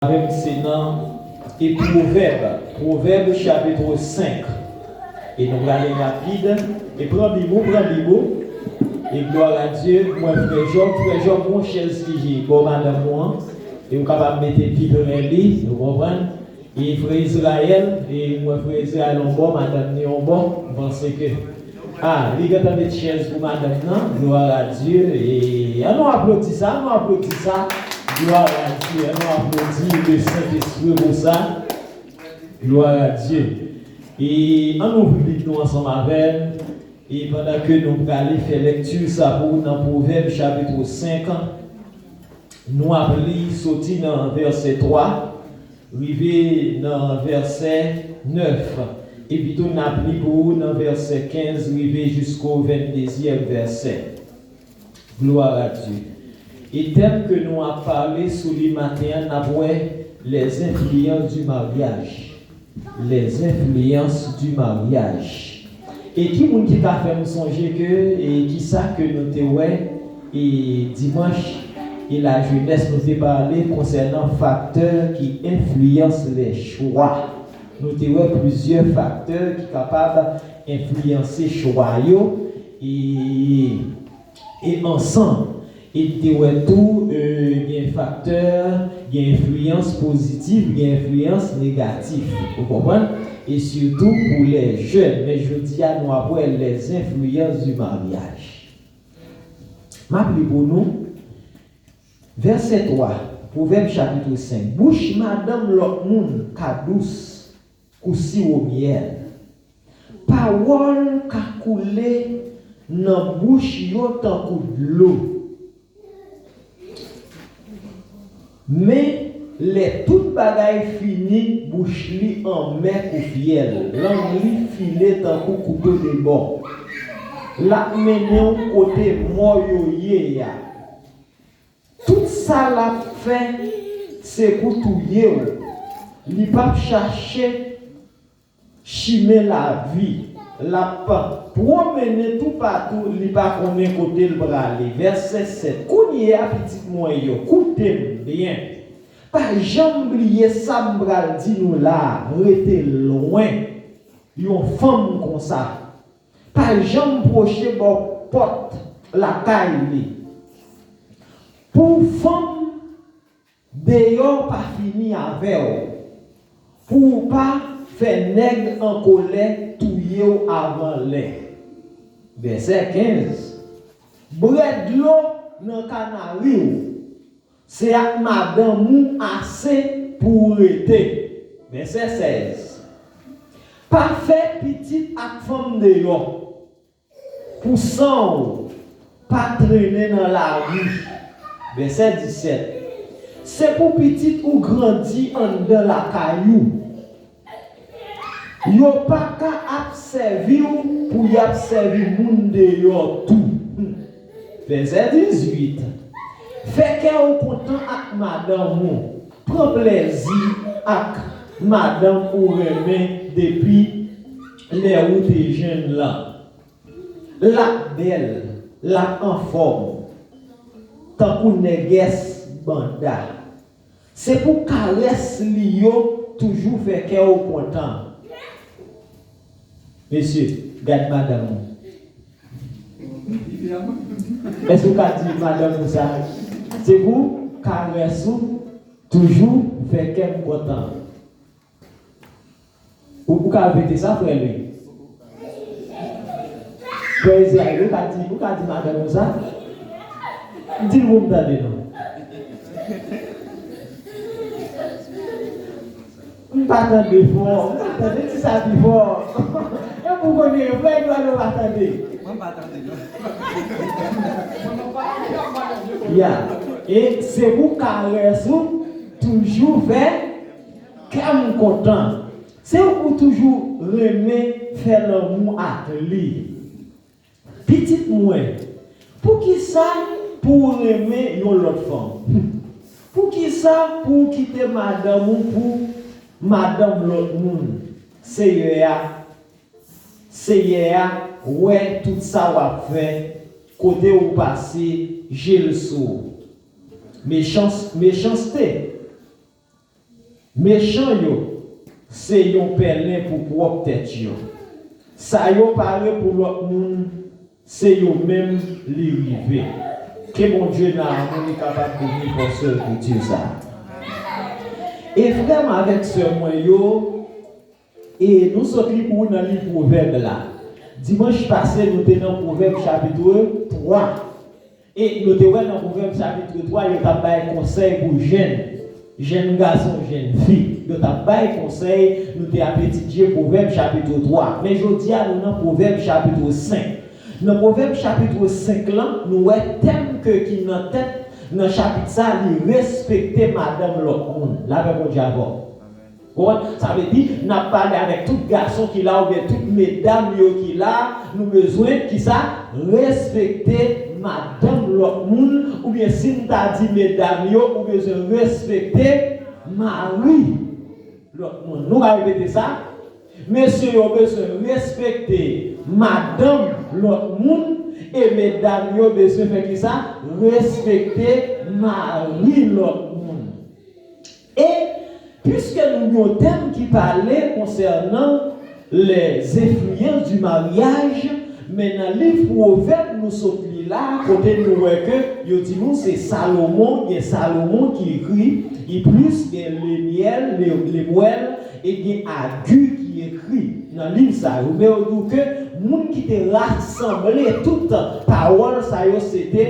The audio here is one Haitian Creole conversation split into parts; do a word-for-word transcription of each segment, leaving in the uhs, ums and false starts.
avè m, se nan e Pwovèb, Pwovèb chapit senk. E nou prale rapid. E pran Bib ou, pran Bib ou. E glwa a Dye, mwen frè Jòb, frè Jòb, gon chèz ki bò madanm ou an. E ou kapab mete pi pre li, ou konprann? E frè Izrayèl, e mwen frè Izrayèl on bò, madanm ni on bò, m panse ke, ah, li gentan met chèz pou madanm nan, glwa a Dye, e ann nou aplodi sa, ann nou aplodi sa, glwa a Dye, ann nou aplodi le Sentespri pou sa, glwa a Dye. E ann ouvri Bib nou ansanm avè m, e pandan ke nou prale fè lekti sa pou ou nan Pwovèb chapit senk, nou ap li soti nan vèsè twa, rive nan vèsè nèf, epi tou n ap li pou ou nan vèsè kenz rive jisko venndezyèm vèsè. Glwa a Dye. E tèm ke nou ap pale sou li maten an, n ap wè les influences du mariage. Les influences du mariage. E ki moun ki ka fè m sonje ke, e kisa ke nou te wè, e dimanch, e lajenès nou te pale konsènan faktè ki enfliyanse lè chwa. Nou te wè plizyè faktè ki kapab enfliyanse chwa yo, e e ansanm. E n te wè tou, e, gen faktè, gen enfliyans pozitif, gen enfliyans negatif. Ou konprann? E sitou pou lè jèn. Men jodi a, nou ap wè les influences du mariage. M ap li pou nou. Vèsè twa, Pwovèb chapit senk. Bouch madanm lòt moun ka dous kou siwo myèl. Pawòl ka koule nan bouch yo tankou dlo. Men, lè tout bagay fini, bouch li anmè kou fyèl, lang li file tankou kouto de bò. L ap mennen w kote mò yo ye a. Tout sa l ap fè, se pou touye w. Li p ap chache chimen lavi. L ap pwomennen toupatou, li pa konnen kote l prale. Vèsè sèt. Kounye a, pitit mwen yo, koute m byen. Pa janm bliye sa m pral di nou la a, rete lwen yon fanm konsa. Pa janm pwoche bò pòt lakay li. Pou fanm deyò pa fini avè w, pou w pa fè nèg an kolè touye w avan lè. Vèsè kenz. Bwè dlo nan kanari w, se ak madanm ou ase pou w rete. Vèsè sèz. Pa fè pitit ak fanm deyò, pou san w pa trennen nan lari. Vèsè disèt. Se pou pitit ou grandi anndan lakay ou. Yo pa ka ap sèvi w pou y ap sèvi moun deyò tou. Vèsè dizuit. Fè kè w kontan ak madanm ou. Pran plèzi ak madanm ou renmen depi lè ou te jenn lan. L ap bèl, l ap anfòm, tankou nègès banda. Se pou karès li yo toujou fè kè w kontan. Mesye, gad madanm ou. Èske w ka di madanm ou sa? Se pou karès ou toujou fè kè m kontan. Ou, ou ka repete sa, frè Louis? Frè Israël, ou ka di, ou ka di madanm ou sa? Di l pou m tande non. M pa tande fò, m pa tande, di sa pi fò. E pou konnen, frè Edouard ou pa tande. Mwen pa tande non. Ya. E se pou karès ou toujou fè kè m kontan. Se ou toujou renmen fè lanmou ak li. Pitit mwen, poukisa pou w renmen yon lòt fanm? Poukisa pou w kite madanm ou pou madanm lòt moun? Seyè a, Seyè a wè tout sa w ap fè, kote ou pase, je l sou ou. Mechans-, mechanste. Mechan yo se yon pèlen pou pwòp tèt yo. Sa yo pare pou lòt moun, se yo menm li rive. Ke Bondye nan amou li kapab beni pòsyon ekriti sa. E frè m avèk sè mwen yo, e nou sot li pou ou nan liv Pwovèb la. Dimanch pase, nou te nan Pwovèb chapit twa. E nou te wè nan Pwovèb chapit twa, yo t ap bay konsèy pou jèn, jèn gason, jèn fi. Yo t ap bay konsèy, nou te ap etidye Pwovèb chapit twa. Men jodi a, nou nan Pwovèb chapit senk. Nan Pwovèb chapit senk lan, nou wè tèm ke ki nan tèt, nan chapit sa, li respekte madanm lòt moun. Lapè Bondye avè w. Konprann? Sa vle di, n ap pale avèk tout gason ki la oubyen tout medam yo ki la, nou bezwen ki sa? Respekte madanm lòt moun, oubyen si n ta di medam yo, ou bezwen respekte mari lòt moun. Nou ka repete sa? Mesye yo bezwen respekte madanm lòt moun, e medam yo bezwen fè ki sa? Respekte mari lòt moun. E piske nou gen yon tèm ki pale konsènan les influences du mariage, men nan liv Pwovèb nou sot li la, kote nou wè ke yo di nou se Salomon, gen Salomon ki ekri, gen plis, gen Lemyèl, Le-, Lemwèl, e gen Agi ki ekri nan liv sa yo. Men yo di w ke moun ki te rasanble tout pawòl sa yo, se te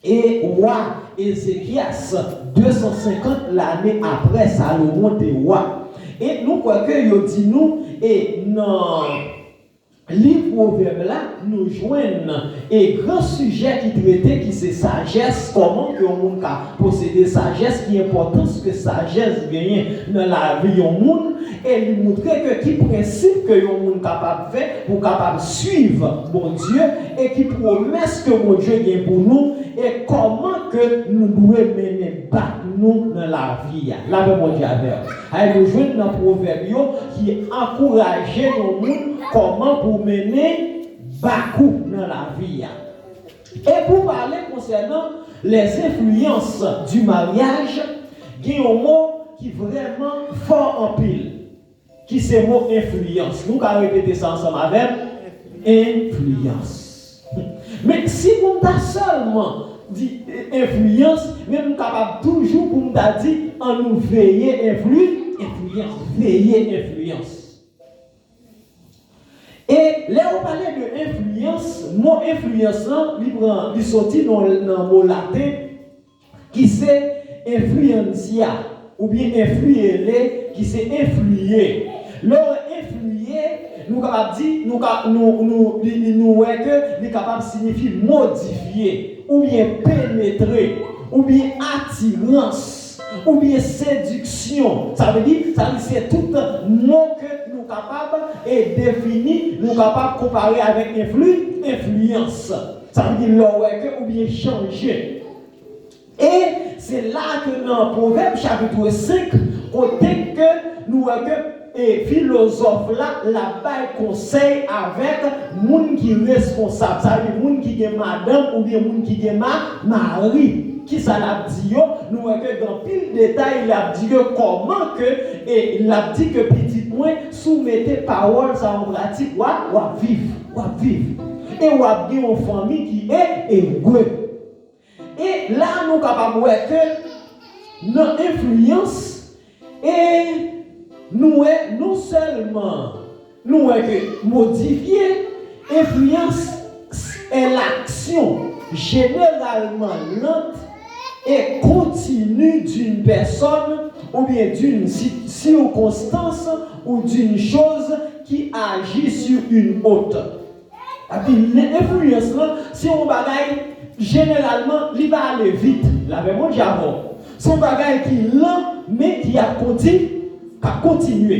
e wa Ezekyas, de san senkant lane apre Salomon te wa. E nou kwè ke yo di nou, e nan liv Pwovèb la, nou jwenn e gran sijè ki trete, ki se sajès, kòman ke yon moun ka posede sajès, ki enpòtans ke sajès genyen nan lavi yon moun, e li montre ke ki prensip ke yon moun kapab fè pou kapab suiv Bondye, e ki pwomès ke Bondye gen pou nou, e kòman ke nou dwe mennen bak nou nan lavi a. Lapè Bondye avè w. Ay, nou jwenn nan pwovèb yo ki ankouraje yon moun kòman pou mennen bak ou nan lavi a. E pou pale konsènan les influences du mariage, gen yon mo ki vrèman fò anpil, ki se mo enfliyans. Nou ka repete sa ansanm avè m? Enfliyans. Men si pou m ta sèlman di enfliyans, men m kapab toujou pou m ta di, ann nou veye enfli-, enfliyans, veye enfliyans. E lè yo pale de enfliyans, mo enfliyans lan, li pran, li soti nan, nan mo laten ki se influentia, oubyen influere, ki se enfliye. Lè w enfliye, nou kapab di, nou ka, nou, nou, li, li, nou wè ke li kapab siyifi modifye, oubyen penetre, oubyen atirans, oubyen sediksyon. Sa vle di, sa vle di se tout mo ke nou kapab e defini, nou kapab konpare avèk enfli-, enfliyans. Sa vle di lè w wè ke oubyen chanje. E se la ke nan Pwovèb chapit senk, kote ke nou wè ke, e, filozòf la, l ap bay konsèy avèk moun ki responsab. Sa vle di moun ki gen madanm oubyen moun ki gen ma-, mari. Kisa l ap di yo? Nou wè ke gen anpil detay, l ap di ke kòman ke, e l ap di ke pitit mwen, si w mete pawòl sa an pratik, w ap, w ap viv, w ap viv. E w ap gen yon fanmi ki e, ere. E la nou kapab wè ke nan enfliyans, e nou wè non sèlman nou wè ke modifye, enfliyans est l'action généralement lente et continue d'une personne ou bien d'une ci-, circonstance ou d'une chose qui agit sur une autre. Epi, enfliyans lan, se yon bagay, jeneralman, li pa ale vit. Lapè Bondye avè w. Se yon bagay ki lan, men ki ap konti-, k ap kontinye.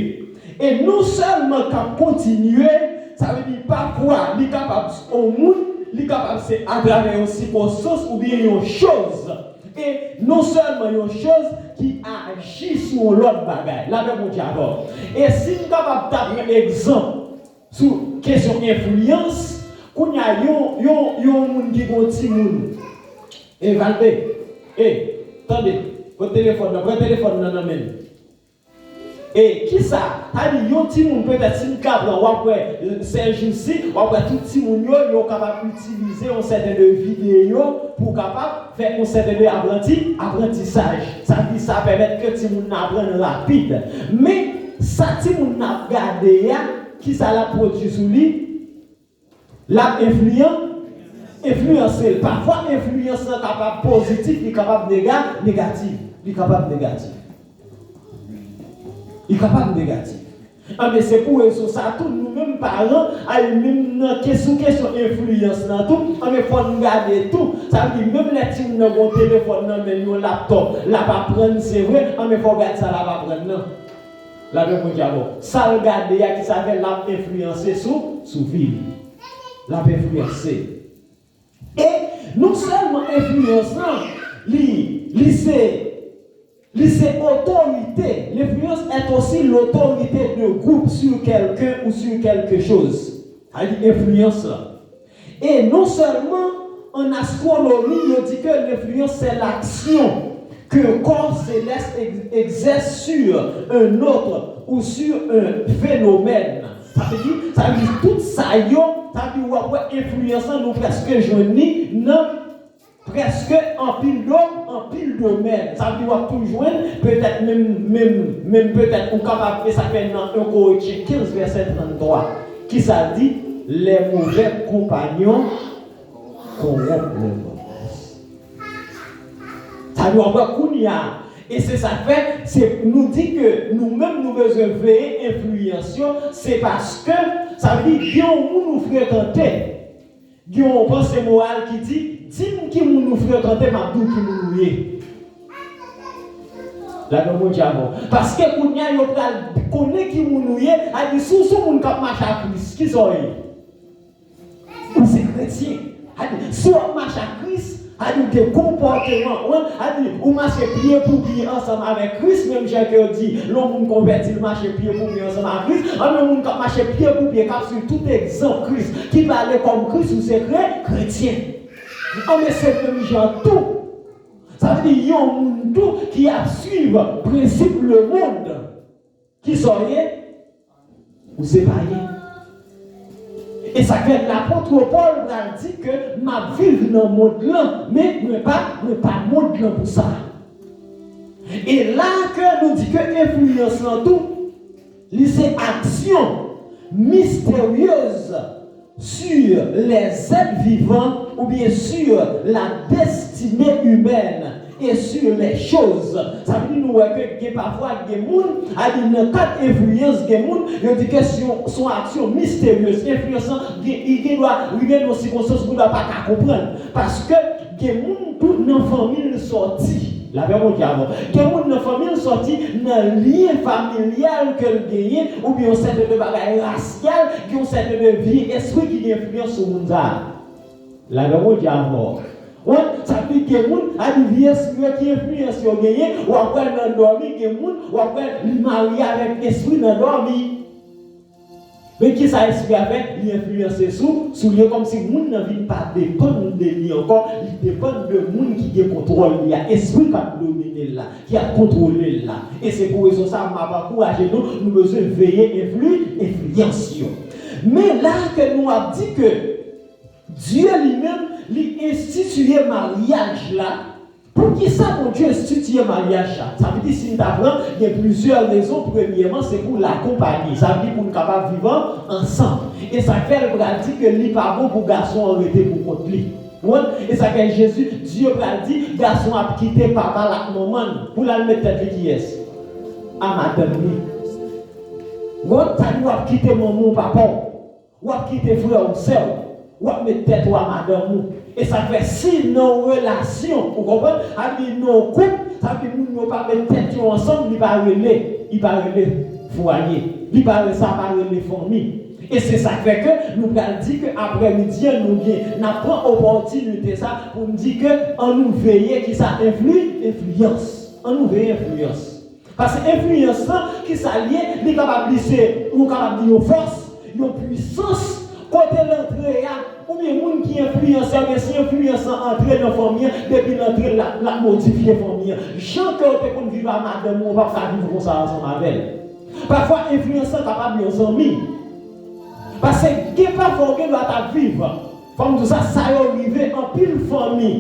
E non sèlman k ap kontinye, sa vle di pafwa, li kapab yon moun, li kapab se atravè yon sikonstans oubyen yon choz. E non sèlman yon choz ki aji sou yon lòt bagay. Lapè Bondye avè w. E si m kapab ta pran egzanp, sou kesyon enfliyans, kounye a, yon, yon, yon moun ki gen yon timoun. E Valde, e, tande, pran telefòn nan, pran telefòn nan nan men l. E kisa? Sa di yon timoun, petèt si n ka pran, w ap wè, sèjousi, w ap wè tout timoun yo, yo kapab itilize yon sèten de videyo pou kapab fè yon sèten de apranti, aprantisaj. Sa di sa pèmèt ke timoun nan aprann rapid. Men, sa timoun nan ap gade a, kisa l ap pwodui sou li? L ap enfliyan, enfliyanse l. Pafwa, enfliyans lan kapab pozitif, li kapab nega, negatif. Li kapab negatif. Li kapab negatif. Anben, se pou rezon sa tou, nou menm paran, ay menm nan ke-, sou kesyon enfliyans lan tou, anben, fò n gade tou. Sa vle di, menm lè timoun nan gen yon telefòn nan men l, yon laptòp, l ap aprann, se vre, anben, fò w gade sa l ap aprann nan. Lapè Bondye avè w. Sa l gade a, kisa fè l ap enfliyanse sou, sou vi l. L ap enfliyanse. E non sèlman enfliyans lan, li, li se, li se otorite. L'influence est aussi l'autorité de groupe sur quelqu'un ou sur quelque chose. Sa vle di enfliyans lan. E non sèlman, an astwonomi, yo di ke l'influence, c'est l'action qu'un corps céleste ex-, exerce sur un autre ou sur un phénomène. Sa vle di, sa vle di tout sa yo, sa vle di w ap wè enfliyans lan, nou prèske jwenn li nan prèske anpil dom-, anpil domèn. Sa vle di w ap tou jwenn, petèt menm, menm, menm petèt ou kapab, e sa fè nan en Korentyen kenz vèsè tranntwa, kisa l di? Les mauvais compagnons corrompent le bon reste. Sa vle di w ap wè kounye a, e se sa k fè, se, nou di ke nou menm nou bezwen veye enfliyans yo, se paske, sa vle di, gen yon moun ou frekante, gen yon panse moral ki di, di m ki moun ou frekante, m ap di w ki moun ou ye. Lapè Bondye avè w. Paske kounye a yo pral konnen ki moun ou ye, a di si w se yon moun k ap mache ak Kris, kisa w ye? Ou se kretyen. Sa vle di, si w ap mache ak Kris, sa vle di w gen konpòteman, ou, sa vle di, ou mache pye pou pye ansanm avèk Kris, menm jan ke yo di, lè yon moun konvèti, l mache pye pou pye ansanm ak Kris, anben yon moun k ap mache pye pou pye, k ap swiv tout egzanp Kris, ki pale kòm Kris, ou se kre-, kretyen. Anben se menm jan tou. Sa vle di, yon moun tou ki ap swiv prensip lemonn. Kisa w ye? Ou se payen. E sa k fè lapot Pòl pral di ke m ap viv nan mond lan, men mwen pa, mwen pa mond lan pou sa. E la ke nou di ke enfliyans lan tou, li se aksyon misteryez sur les êtres vivants ou bien sur la destinée humaine et sur les choses. Sa vle di nou wè ke gen pafwa gen moun, a di nan kad enfliyans gen moun, yo di ke se yon, se yon aksyon misteryez. Enfliyans lan gen, li gen dwa rive nan yon sikonstans moun pa ka konprann. Paske gen moun tou nan fanmi l sòti. Lapè Bondye avè w. Gen moun nan fanmi l sòti nan lyen familyal ke l genyen, oubyen yon sèten de bagay rasyal, gen yon sèten de vye espri ki gen enfliyans sou moun sa a. Lapè Bondye avè w. Wi, sa vle di gen moun, a di vye espri yo ki enfliyans yo genyen, w ap wè nan dòmi, gen moun, w ap wè li marye avèk espri nan dòmi. Men kisa espri a fè? Li enfliyanse sou, sou li, kòmsi moun nan vin pa depann de li ankò, li depann de moun ki gen kontwòl li a, espri k ap domine l la, ki ap kontwole l la. E se pou rezon sa a, m ap ankouraje nou, nou bezwen veye enfli-, enfliyans yo. Men la ke nou ap di ke Dye li menm, li enstitiye maryaj la. Poukisa Bondye enstitiye maryaj la? Sa vle di, si n ta pran, gen plizyè rezon. Premyèman, se pou lakonpayi. Sa vle di pou n kapab viv an-, ansanm. E sa k fè l pral di ke li pa bon pou gason an rete pou kont li. Ou konprann? E sa k fè Jezi, Dye pral di, gason ap kite papa l ak manman l pou l al met tèt li kiyès? A madanm li. Ou konprann? Sa di w ap kite manman w, papa w. W ap kite frè w, sè w, w ap met tèt ou a madanm ou. E sa k fè si nan yon relasyon, ou konprann, a di nan yon koup, sa vle di moun yo pa met tèt yo ansanm, li pa rele, li pa rele fwaye, li pa rele, sa pa rele fanmi. E se sa k fè ke nou pral di ke aprèmidi an nou gen, n ap pran opòtinite sa pou n di ke ann nou veye kisa enfli-, enfliyans. Ann nou veye enfliyans. Paske enfliyans lan, kisa l ye? Li kapab, li se, nou kapab di yon fòs, yon pwisans, kote l antre a, oubyen moun ki enfliyanse a, oubyen si enfliyans lan antre nan fanmi an, depi l antre, l ap, l ap modifye fanmi an. Jan ke w te konn viv a madanm ou, w p ap ka viv konsa ansanm avè l. Pafwa, enfliyans lan kapab yon zanmi. Paske gen pafwa ou gen dwa t ap viv. Fò m di w sa, sa yo rive anpil fanmi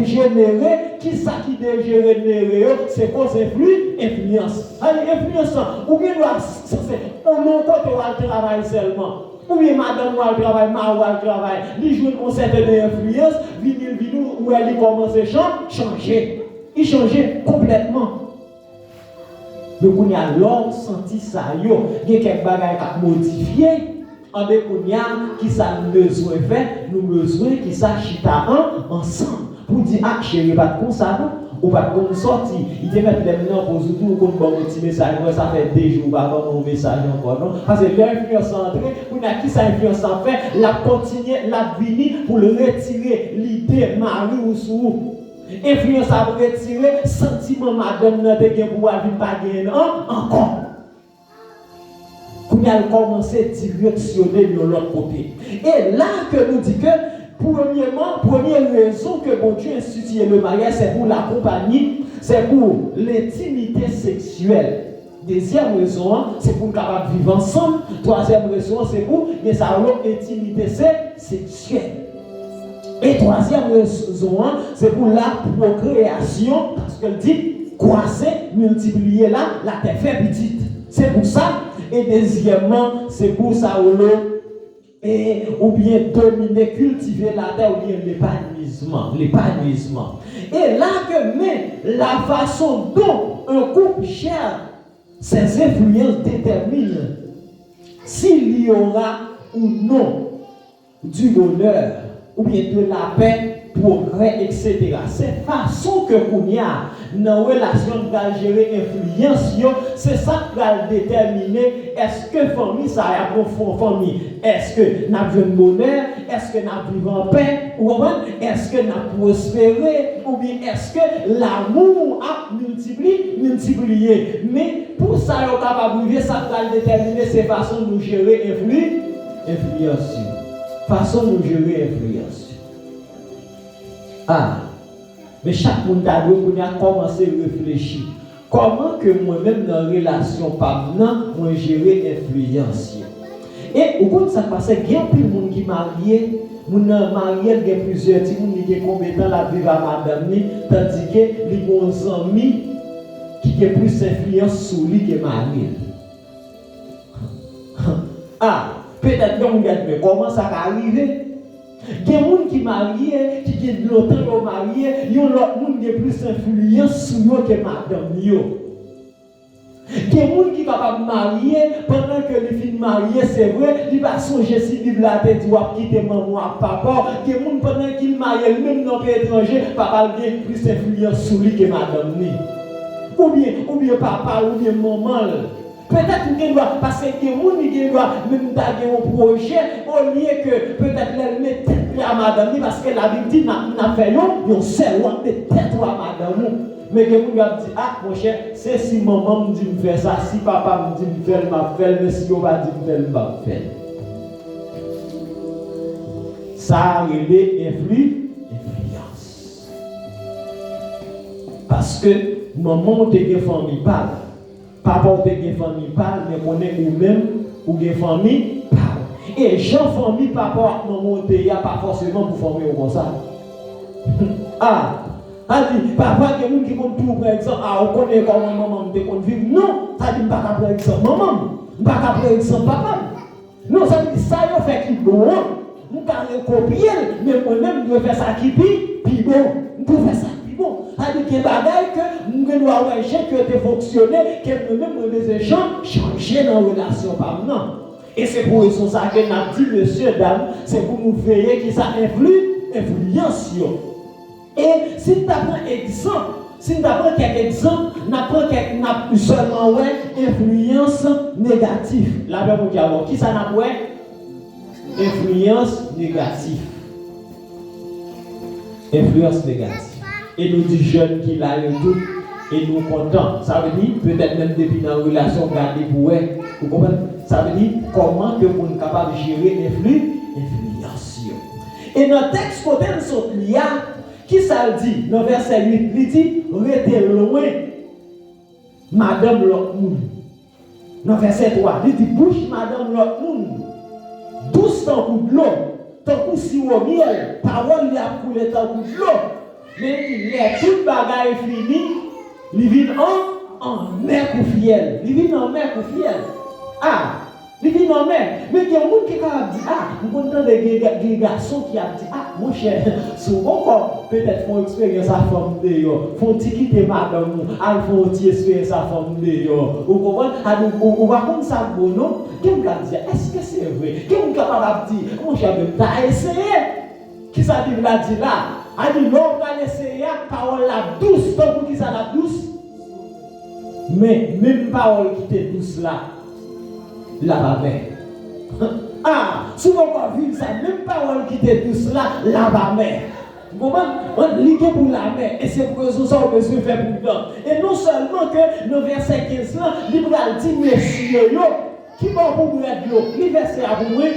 dejenere. Kisa ki dejenere yo? Se koz enfli-, enfliyans. Sa vle di enfliyans lan, ou gen dwa sanse, ou nan yon kote w al travay sèlman. Oubyen madanm ou al travay, mari ou al travay, li jwenn yon sèten enfliyans, vini, l vini, ou wè li kòmanse chan-, chanje. Li chanje konplètman. Men kounye a, lè w santi sa yo, gen kèk bagay k ap modifye, anben kounye a, kisa n bezwen fè? Nou bezwen kisa chita an, ansanm. Pou di, a, cheri, pa t konsa non. Ou pa t konn sòti. Li te mèt lè m nan poz ou tou, ou konn ban m yon ti mesaj. Mwen, sa fè de jou ou pa ban mwen yon mesaj ankò non. Paske lè enfliyans lan antre, kounye a, kisa enfliyans lan ap fè? L ap kontinye, l ap vini pou l retire lide mari ou sou ou. Enfliyans ap retire santiman madanm nan te gen pou w a vin pa genyen an ankò. Kounye a, l kòmanse direksyone l yon lòt kote. E la ke nou di ke, premyèman, premye rezon ke Bondye enstitiye le mariage, se pou lakonpanyi, se pou lentimite seksyèl. Dezyèm rezon an, se pou n kapab viv ansanm. Twazyèm rezon an, se pou gen sa yo rele entimite se-, seksyèl. E twazyèm rezon an, se pou la pwokreyasyon, paske l di, kwase, miltipliye la, latè fè pitit. Se pou sa, e dezyèmman, se pou sa yo rele, e, oubyen domine, kiltive latè, oubyen lepanwisman, lepanwisman. E la ke, men, la façon dont un couple gère ses influences détermine s'il y aura ou non du bonheur, oubyen de la paix, progrès, et cetera. Se fason ke kounye a, nan relasyon, n pral jere enfliyans yo, se sa k pral detèmine èske fanmi sa a ap yon fon-, fanmi, èske n ap jwenn bonè, èske n ap viv anpè, ou konprann? Èske n ap pwospere, oubyen èske lanmou ap miltipli-, miltipliye? Men, pou sa yo kapab rive, sa k pral detèmine se fason nou jere enfli-, enfliyans yo. Fason nou jere enfliyans yo. A, men chak moun ta dwe kounye a kòmanse reflechi. Kòman ke mwen menm nan relasyon pa m nan, mwen jere enfliyans yo? E ou konn sa k pase, gen anpil moun ki marye, moun nan marye, l gen plizyè timoun, li gen konbyen tan l ap viv a madanm li, tandike li gen yon zanmi ki gen plis enfliyans sou li ke mari l. A, petèt gen moun ki ap di, men kòman sa ka rive? Gen moun ki marye, ki gen lontan yo marye, yon lòt moun gen plis enfliyans sou yo ke madanm yo. Gen moun ki kapab marye, pandan ke li fin marye, se vre, li pa sonje si Bib la te di w ap kite manman w ak papa w. Gen moun pandan ke l marye, li menm nan peyi etranje, papa l gen plis enfliyans sou li ke madanm li. Oubyen, oubyen papa l, oubyen manman l. Petèt ou gen dwa, paske gen moun li gen dwa menm ta gen yon pwojè, olye ke petèt lè l met tèt li a madanm li, paske Labib di n ap, n ap fè yon, yon sèl, w ap met tèt ou a madanm ou. Men gen moun yo ap di, a, monchè, se si manman m di m fè sa, si papa m di m fè l, m ap fè l, men si yo pa di m fè l, m p ap fè l. Sa a rele enfli-, enfliyans. Paske manman w te gen fanmi pa l, papa w te gen fanmi pa l, men konnen ou menm, ou gen fanmi pa w. E jan fanmi papa w ak manman w te ye a, pa fòseman pou fanmi w konsa. A, sa di, pafwa gen moun ki konn tou pran egzanp, a, ou konnen kòman manman m te konn viv. Non, sa di m pa ka pran egzanp manman m, m pa ka pran egzanp papa m. Non, sa vle di sa yo fè ki bon an, m ka rekopye l, men mwen menm, m dwe fè sa ki pi, pi bon. M dwe fè sa ki pi bon. Sa vle di gen bagay ke m gen dwa wè jan ke yo te fonksyone, ke mwen menm, mwen bezwen chan-, chanje nan relasyon pa m nan. E se pou rezon sa ke n ap di, mesye, dam, se pou nou veye kisa enfli-, enfliyans yo. E si n ta pran egzanp, si n ta pran kèk egzanp, n ap pran kèk, n ap sèlman wè enfliyans negatif. Lapè Bondye avè w. Kisa n ap wè? Enfliyans negatif. Enfliyans negatif. E nou di jèn ki la yo tout, e nou kontan. Sa vle di, petèt menm depi nan relasyon, gade pou wè. Ou konprann? Sa vle di, kòman ke moun kapab jere enfli-, enfliyans yo. E nan tèks kote n sot li a, kisa l di nan vèsè uit? Li di, rete lwen madanm lòt moun. Nan vèsè twa, li di, bouch madanm lòt moun dous tankou dlo, tankou siwo myèl, pawòl li ap koule tankou dlo. Men li di, lè tout bagay fini, li vin an, anmè kou fyèl. Li vin anmè kou fyèl. A, li vin anmè. Men gen moun ki kapab di, a, m konn tande gen, gen gason ki ap di, a, monchè, si w poko petèt fè yon eksperyans a fanm deyò, fè yon ti kite madanm ou, al fè yon ti eksperyans a fanm deyò. Ou konprann? A, ou, ou, ou pa konn sa k bon, non? Gen moun k ap di, èske se vre? Gen moun kapab ap di, monchè, men m ta eseye. Kisa Bib la di la? A di, lè w pral eseye a, pawòl la dous. Tankou kisa l ap dous? Men, menm pawòl ki te dous la, l ap amè. A, si w poko viv sa, menm pawòl ki te dous la, l ap amè. Ou konprann? Li gen pou l amè, e se pou rezon sa w bezwen fè pridan. E non sèlman ke nan vèsè kenz lan, li pral di mesye yo, ki bò pou bwè dlo? Li vèsè a pou mwen.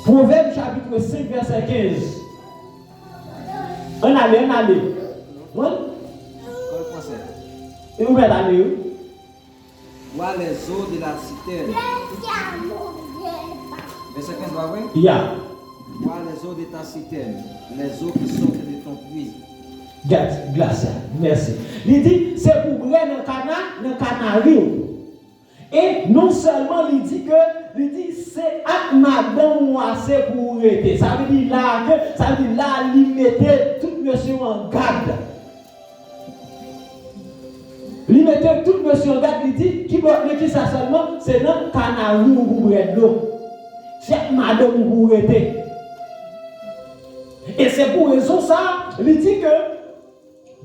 Pwovèb chapit senk, vèsè kenz. Ann ale, ann ale. Wi. Kòl fransè. E ou mèt ale, wi. Bois les eaux de la citerne. Vèsè kenz la, wi? Ya. Bois les eaux de ta citerne, les eaux qui sortent de ton puits. Gad, glas la. Mèsi. Li di, se pou bwè nan kana, nan kanari w. E non sèlman li di ke, li di, se ak madanm ou ase pou ou rete. Sa vle di la ke, sa vle di la li mete tout mesye yo an gad. Li mete tout mesye yo an gad, li di, ki bò, nan kisa sèlman? Se nan kanari w pou bwè dlo. Se ak madanm ou pou w rete. E se pou rezon sa, li di ke,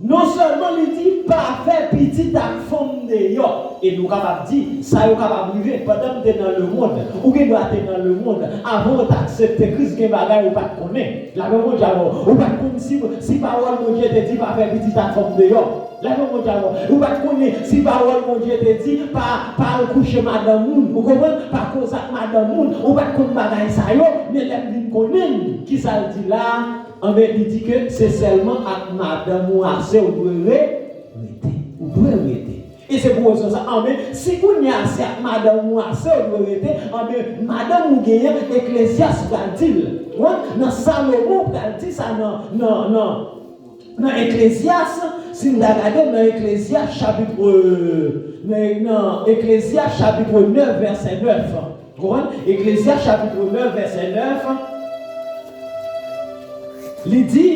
non sèlman li di, pa fè pitit ak fanm deyò. E nou kapab di, sa yo kapab rive. Pandan m te nan lemonn, ou gen dwa te nan lemonn. Avan w t aksepte Kris, gen bagay ou pa t konnen. Lapè Bondye avè w. Ou pa t konn si, si pawòl Bondye te di, pa fè pitit ak fanm deyò. Lapè Bondye avè w. Ou pa t konnen si pawòl Bondye te di, pa, pa al kouche madanm moun. Ou konprann? Pa koze ak madanm moun. Ou pa t konn bagay sa yo. Men lè m vin konnen, kisa l di la? Anben, li di ke se sèlman ak madanm ou ase ou dwe re-, rete. Ou dwe rete. E se pou rezon sa, anben, si kounye a se ak madanm ou ase ou dwe rete, anben, madanm ou genyen, Eklezyas pral di l. Wi, nan Salomon pral di sa nan, nan, nan, nan Eklezyas, si n ta gade nan Eklezyas chapit, nan, nan Eklezyas chapit nèf, vèsè nèf. Konprann? Eklezyas chapit nèf, vèsè nèf, li di,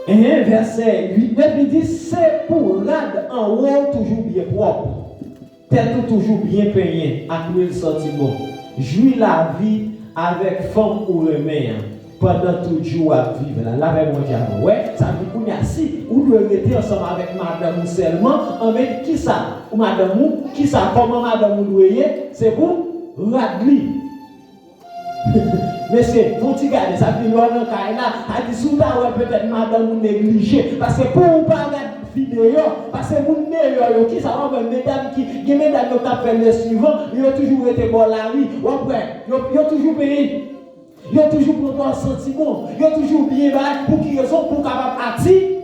enhen, vèsè uit, nèf, li di, se pou rad anwo w toujou byen pwòp, tèt ou toujou byen penyen ak lwil santi bon. Jwi lavi avèk fanm ou renmen an. Pandan tout jou w ap viv la. Lapè Bondye avè w. Wè, sa vle di kounye a, si ou dwe rete ansanm avèk madanm ou sèlman, anben, kisa? Ou madanm ou, kisa, kòman madanm ou dwe ye? Se pou rad li. Mesye, fè yon ti gade, sa vle di lè w nan kay la, sa vle di si w ta wè petèt madanm ou neglije, paske pou ou pa gad videyo, paske moun deyò yo, kisa w ap wè, medam ki, gen medam yo k ap fè lè swivan, yo toujou rete bò lari, w ap wè, yo, yo toujou peye. Yo toujou pran pòz santi bon. Yo toujou byen bay. Pou ki rezon? Pou w kapab ati-,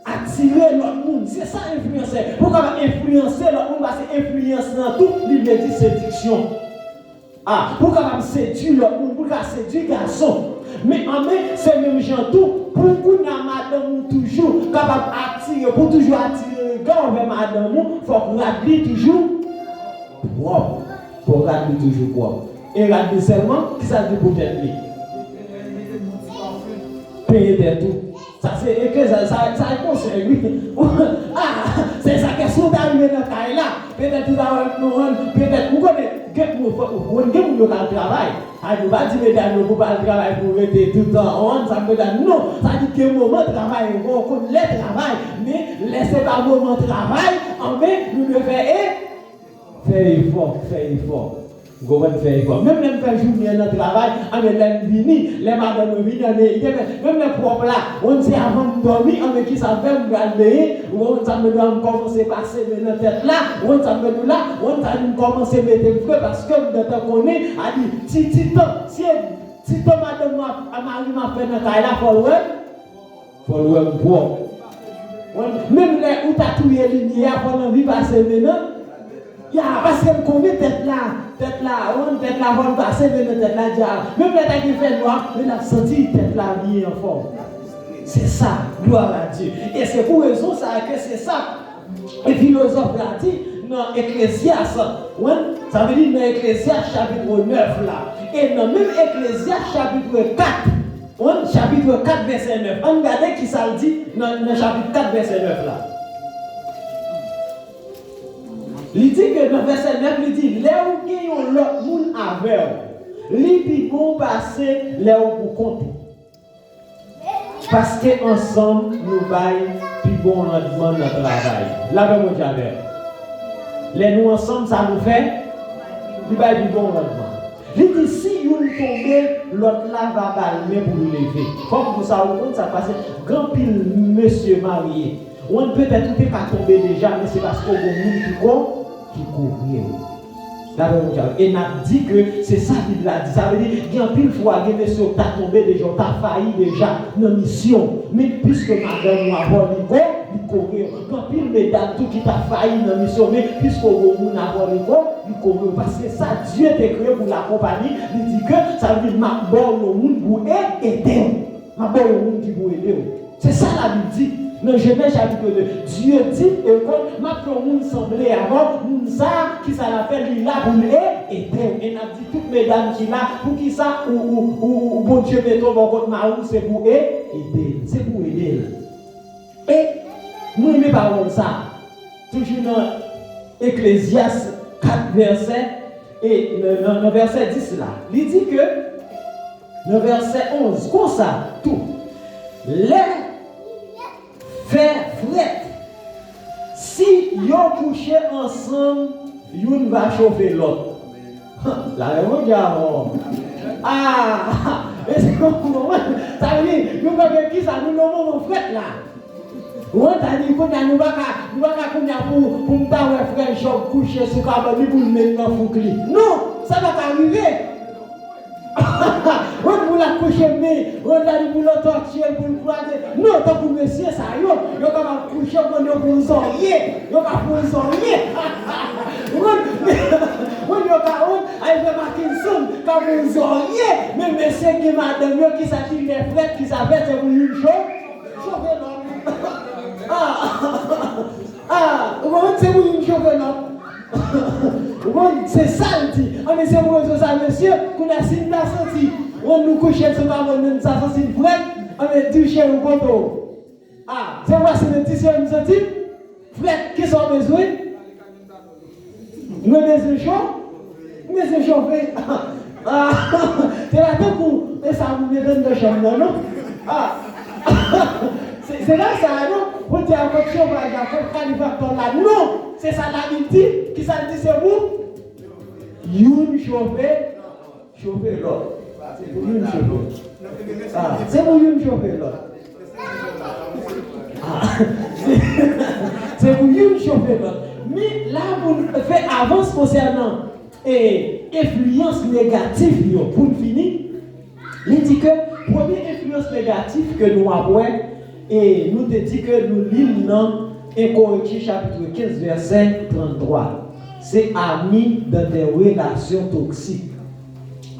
atire lòt moun. Se sa enfliyansè. Pou w kapab enfliyanse lòt moun, paske enfliyans lan tou, li vle di sediksyon. A, pou w kapab sedui lòt moun, pou w ka sedui gason. Men, anben, se menm jan tou, pou kounye a madanm ou toujou kapab atire, pou toujou atire rega w vè madanm ou, fòk rad li toujou pwòp. Fòk rad li toujou pwòp. E rad li sèlman, kisa l di pou tèt li? Penyen tèt ou. Sa se eklezya, sa, sa e konsèy, wi. A, se sa ke si w ta rive nan kay la, petèt ou ta wè, nou, petèt, ou konnen, gen moun, fò, ou konn gen moun yo k al travay. A, nou pa di medam yo pou pa al travay pou rete toutan, on, sa m konn, non, sa di gen moman travay, ou konn lè travay, men lè se pa moman travay, anben, nou dwe fè e, fè efò, fè efò. Ou konprann, fè efò. Menm lè m fè jounen an nan travay, anben lè m vini, lè madanm mwen vini, anben, menm lè pwòp la, on se avan m dòmi, anben kisa m fè, m pral benyen, ou konprann sa m vle di, m kòmanse pase men nan tèt la, ou konn sa m vle di la, on sa m kòmanse mete m fre, paske m gentan konnen, a di, ti, ti tan, si e, ti tan madanm mwen, a mari m ap fè nan kay la, fò l wè m, fò l wè m pwòp. Menm lè ou ta touye limyè a, fò l anvi pase men nan, Ya, paske l konnen tèt la, tèt la wonn, tèt la fò l pase, men nan tèt la di a, menm lè ta gen fènwa, men l ap santi tèt la byen anfòm. Se sa, glwa a Dye. E se pou rezon sa a ke se sa e filozòf la di nan Eklezyas, wonn, sa vle di nan Eklezyas chapit nèf la. E nan menm Eklezyas chapit kat, wonn, chapit kat vèsè nèf. Ann gade ki sa l di nan, nan chapit kat vèsè nèf la. Li di ke nan vèsè nèf, li di, lè ou gen yon lòt moun avè w, li pi bon pase lè ou pou kont ou. Paske ansanm nou bay pi bon randman nan travay. Lapè Bondye avè w. Lè nou ansanm, sa nou fè, li bay pi bon randman. Li di, si youn tonbe, lòt la va ba l men pou l leve. Fòk pou sa ou konn sa k pase. Gen anpil mesye marye. Ou petèt ou te ka tonbe deja, men se paske w gen moun ki ko, ki kouvri w. Lapè Bondye avè w. E n ap di ke se sa Bib la di. Sa vle di, gen anpil fwa, gen mesye w ta tonbe deja, w ta fayi deja nan misyon. Men piske madanm ou avè w li ko, li kore w. Gen anpil medam tou ki ta fayi nan misyon, men piske w gen moun avè w li ko, li kore w. Paske sa Dye te kreye pou l akonpanye, li di ke, sa vle di, m ap ba w yon moun pou e-, ede w. M ap ba w yon moun ki pou ede w. Se sa Labib di nan Jenèz chapit de. Dye di, e konn, m ap fè yon moun sanble avè w, moun sa a, ki sa l ap fè, li la pou l e-, ede w. E n ap di tout medam ki la, poukisa ou, ou, ou, ou Bondye mete w bò kot mari w, se pou e-, ede l. Se pou ede l. E mwen renmen pawòl sa a. Toujou nan Eklezyas kat vèsè, e nan, nan, nan vèsè dis la, li di ke, nan vèsè onz, konsa tou, lè fè frèt, si yo kouche ansanm, youn va chofe lòt. Lapè Bondye avè w. Ah! Èske nou konprann? Sa vle di, nou pa gen kisa, nou nan moman frèt la. Ou konprann, sa vle di, kounye a, nou pa ka, nou pa ka kounye a pou, pou m ta wè frè Jòb kouche sou kabann li pou l met nan fouk li. Non, sa pa ka rive. Ou konprann, pou l ap kouche, men, ou konprann, sa vle di pou l antòtye l, pou l kwaze. Non, tankou mesye sa yo, yo kapab kouche, ou konprann, yo pou zòrye. Yo ka pou zòrye. Ou konprann, ou konprann, yo ka, ou konprann, ay frè Mackenson ka pou zòrye. Men mesye gen madanm yo, kisa ki lè frèt, kisa fèt, se pou youn cho-, chofe lòt. Ah! Ah! Ou konprann, se pou youn chofe lòt. Ou konprann, se sa l di. Anben, se pou rezon sa, mesye, kounye a, si n ta santi, ou konprann, nou kouche sou kabann, nou ta santi n frèt, anben, di cheri w kote w. Ah, se vre, si nou di cheri m santi m frèt, kisa w bezwen? Mwen bezwen cho-, mwen bezwen chofe. Ah, se pa tankou, e sa pou mete anndan chanm nan, non? Ah, se, se pa sa, non? Pou di a kot chofaj la, kot kalifak la, non! Se sa Labib di, kisa l di se pou? Youn chofe, chofe lòt. Se pou youn chofe. Ah, se pou youn chofe lòt. Ah, se, se pou youn chofe lòt. Men la pou n fè avans konsènan, e, enfliyans negatif yo, pou n fini, li di ke premye enfliyans negatif ke nou ap wè, e nou te di ke nou li l nan en Korentyen chapit kenz vèsè tranntwa. Se ami dans des relations toxiques.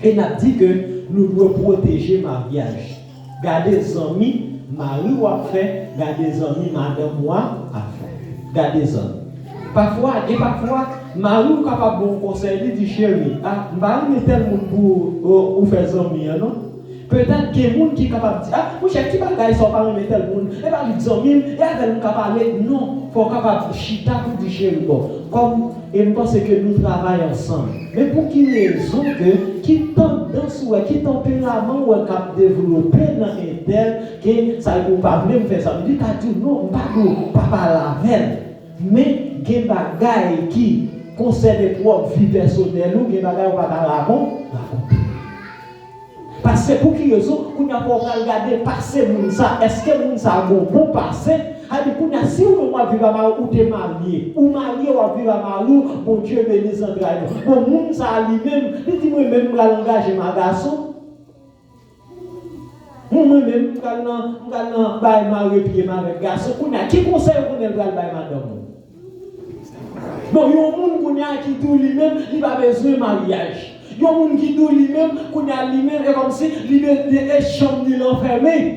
E n ap di ke nou dwe pwoteje maryaj. Gade zanmi mari w ap fè, gade zanmi madanm w ap fè. Gade zanmi. Pafwa, gen pafwa, mari w kapab ba w konsèy, li di, cheri, a, m pa renmen tèl moun pou ou, ou fè zanmi an, non. Petèt gen moun ki kapab di, a, monchè, ki bagay sa w pa renmen tèl moun? E pa li k zanmi m, e avè l m ka pale. Non, fò w kapab chita pou di, cheri, bon, kòm, e m panse ke nou travay ansanm. Men pou ki rezon ke, ki tandans ou wè, ki tanperaman ou wè k ap devlope nan entèl, ke sa l di w pa vle m fè sa. Men li ka di w, non, m pa di w pa pale avè l. Men gen bagay ki konsène pwòp vi pèsonèl ou, gen bagay ou pa ka rakon-, rakonte. Paske pou ki rezon, kounye a fò w pral gade pase moun sa, èske moun sa gon bon pase? Sa di kounye a, si ou menm w ap viv a mari w, ou te marye, ou marye w ap viv a mari w, Bondye beni zantray nou. Bon, moun sa li menm, li di mwen menm m pral angaje m a gason. Mwen, mwen menm, m pral nan, m pral nan bay mare pye m avèk gason. Kounye a, ki konsèy ou konnen l pral bay madanm ou? Bon, yon moun kounye a ki di w li menm, li pa bezwen maryaj. Yon moun ki di w li menm, kounye a li menm, e kòmsi li be- li e chanm li l anfèmen.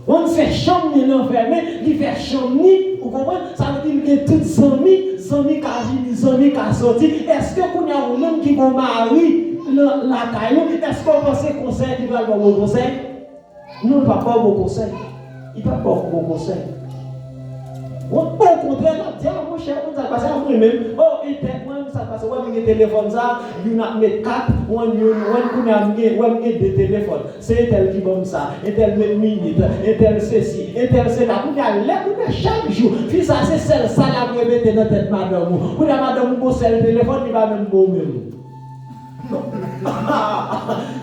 Yon se chanm li l anfèmen, li fè chanm li, ou konprann? Sa vle di li gen tout zanmi, zanmi ka vini, zanmi ka soti. Èske kounye a ou menm ki gon mari nan lakay ou, èske w panse konsèy li pral ba w bon konsèy? Non, li p ap ba w bon konsèy. Li p ap ba w bon konsèy. Bon, okontrè, l ap di, a, monchè, ou konn sa k pase, a, mwen menm, o, entèl, mwen menm, sa k pase, wè, m gen telefòn sa, youn ap met kat, wè, youn, wè, kounye a, m gen, wè, m gen de telefòn. Se entèl ki ban m sa, entèl met minit, entèl sesi, entèl sela. Kounye a, lè, kounye a, chak jou, fi sa, se sèl sa l ap repete nan tèt madanm ou. Kounye a, madanm ou gon sèl telefòn, li pa menm ba w menm.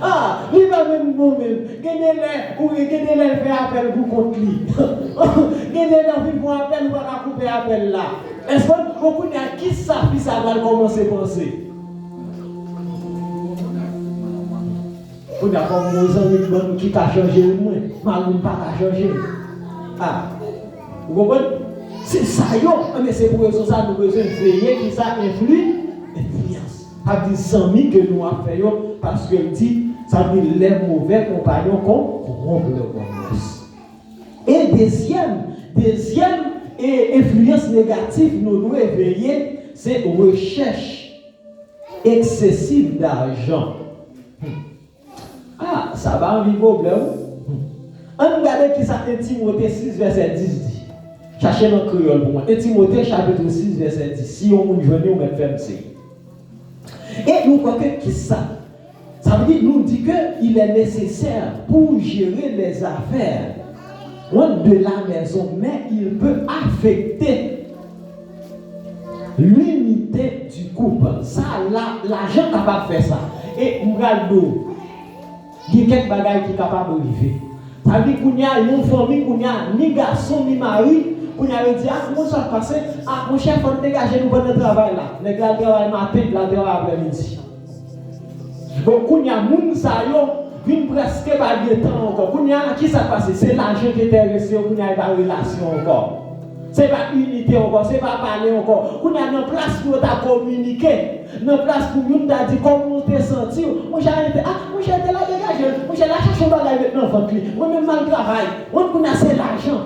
Ah, li pa menm bon menm. Gen de lè, ou gen de lè l fè apèl pou kont li. Gen de lè w vin fè yon apèl, ou pa ka koupe apèl la. Èske, bon, kounye a, kisa fi sa pral kòmanse panse? Kounye a, kòm yon zanmi m ban m ki ka chanje mwen, mari m pa ka chanje m. Ah, ou konprann? Se sa yo. Enben, se pou rezon sa, nou bezwen veye kisa? Enfli-, enfliyans. Sa vle di zanmi ke nou ap fè yo, paske l di, sa vle di les mauvais compagnons corrompent la bonne moeurs. E dezyèm, dezyèm e enfliyans negatif nou dwe veye, se rechèch eksesiv dajan. Ah, sa pa anvi pwoblèm. Ann gade kisa en Timote sis vèsè dis di. Chache nan kreyòl pou mwen. En Timote chapit sis vèsè dis. Si yon moun jwenn li, ou mèt fè m siy. E nou kwè ke kisa? Sa vle di, nou di ke il est nécessaire pour gérer les affaires, hein, de la maison, mais il peut affecter l'unité du couple. Sa, la, lajan kapab fè sa. E m pral di w, gen kèk bagay ki kapab rive. Sa vle di kounye a, yon fanmi kounye a, ni gason, ni mari, kounye a, yo di, a, kòman sa pase? A, monchè, fò n degaje nou pandan travay la. Nèg la al travay maten, l al travay aprèmidi. Bon, kounye a, moun sa yo vin prèske pa gen tan ankò. Kounye a, kisa k pase? Se lajan ki enterese yo, kounye a, e pa relasyon ankò. Se pa inite ankò, se pa pale ankò. Kounye a, nan plas pou yo ta kominike, nan plas pou youn ta di kòman w te santi w, monchè, a, monchè, te la degaje l, monchè, la chache yon bagay met nan vant li. Mwen menm, m al travay. Mwen, kounye a, se lajan.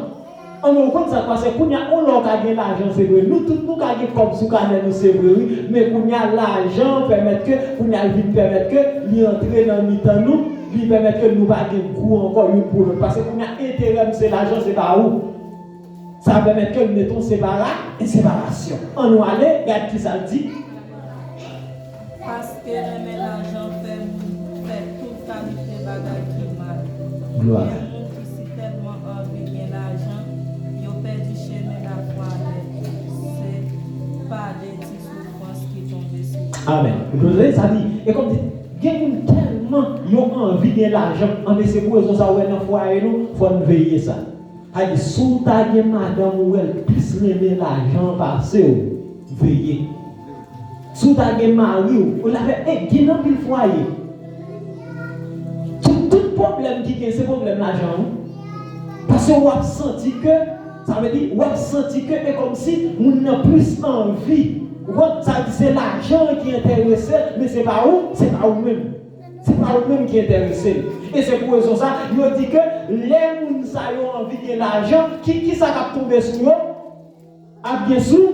An, men w konn sa k pase, kounye a, on lè w ka gen lajan, se vre. Nou tout, nou ka gen kòb sou kanè nou, se vre, wi. Men kounye a, lajan pèmèt ke, kounye a, l vin pèmèt ke li antre nan mitan nou, li pèmèt ke nou pa gen gou ankò youn pou lòt. Paske kounye a, enterè m se lajan, se pa ou. Sa pèmèt ke l mete yon separa-, yon separasyon. An nou ale, gad kisa l di. Paske renmen lajan fè moun fè tout kalite bagay ki mal. Glwa. Gen moun ki si tèlman anvi gen lajan, yo pèdi chemen lafwa nèt. Se pa de ti soufrans ki tonbe sou yo. Amèn. Ou konprann sa di? E kòm di, gen moun tèlman yo anvi gen lajan. Anben, se pou rezon sa, ou wè nan fwaye nou, fò n veye sa. Sa di, si w ta gen madanm ou wè l plis renmen lajan pase w, veye. Si w ta gen mari w, ou la fè, e, gen anpil fwaye. Tout, tout pwoblèm ki gen, se pwoblèm lajan, wi. Paske w ap santi ke, sa vle di, w ap santi ke e kòmsi moun nan plis anvi. Ou konprann? Sa vle di, se lajan ki enterese l, men se pa ou, se pa ou menm. Se pa ou menm ki enterese l. E se pou rezon sa, yo di ke lè moun sa yo anvi gen lajan, ki, kisa k ap tonbe sou yo? Ap gen sou,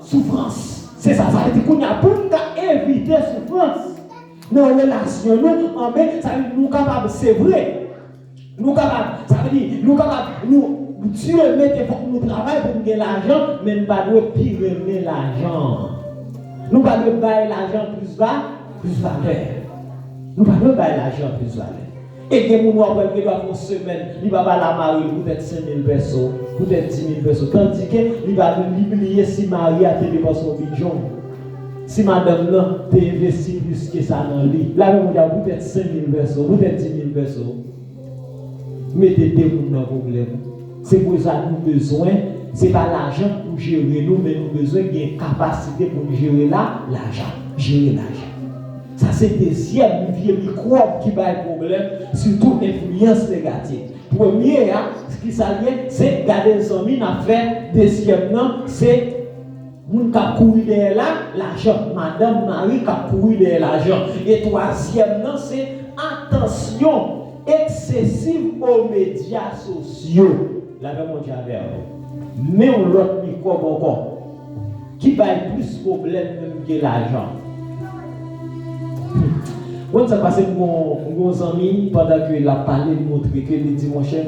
soufrans. Se sa, sa vle di kounye a, pou n ka evite soufrans nan relasyon nou, anben, sa vle di nou kapab, se vre. Nou kapab, sa vle di, nou kapab, nou, Dye mete fòk nou travay pou n gen lajan, men n pa dwe pi renmen lajan. Nou pa dwe bay lajan plis va-, plis valè. Nou pa dwe bay lajan plis valè. E gen moun w ap wè l gen dwa fè yon semèn, li pa pale a mari l poutèt senk mil pèso, poutèt dis mil pèso. Tandike li pa, li bliye si mari a te depanse yon bidjong. Si madanm nan te envesti plis ke sa nan li. L ap di w poutèt senk mil pèso, poutèt dis mil pèso. Mete de moun nan pwoblèm. Se pou sa nou bezwen, se pa lajan k pou jere nou, men nou bezwen gen kapasite pou n jere la, lajan. Jere lajan. Sa se dezyèm vye mikwòb ki bay pwoblèm, sitou enfliyans negatif. Premye a, ki sa l ye? Se gade zanmi n ap fè, dezyèm nan, se Moun k ap kouri dèyè la, lajan. Madanm, mari k ap kouri dèyè lajan. E twazyèm nan, se atansyon eksesiv o medya sosyo. Lapè Bondye avè w. Men yon lòt mikwòb ankò ki bay plis pwoblèm menm ke lajan. Konn sa k pase, m gon, m gon zanmi, pandan ke l ap pale, l montre ke li di, monchè,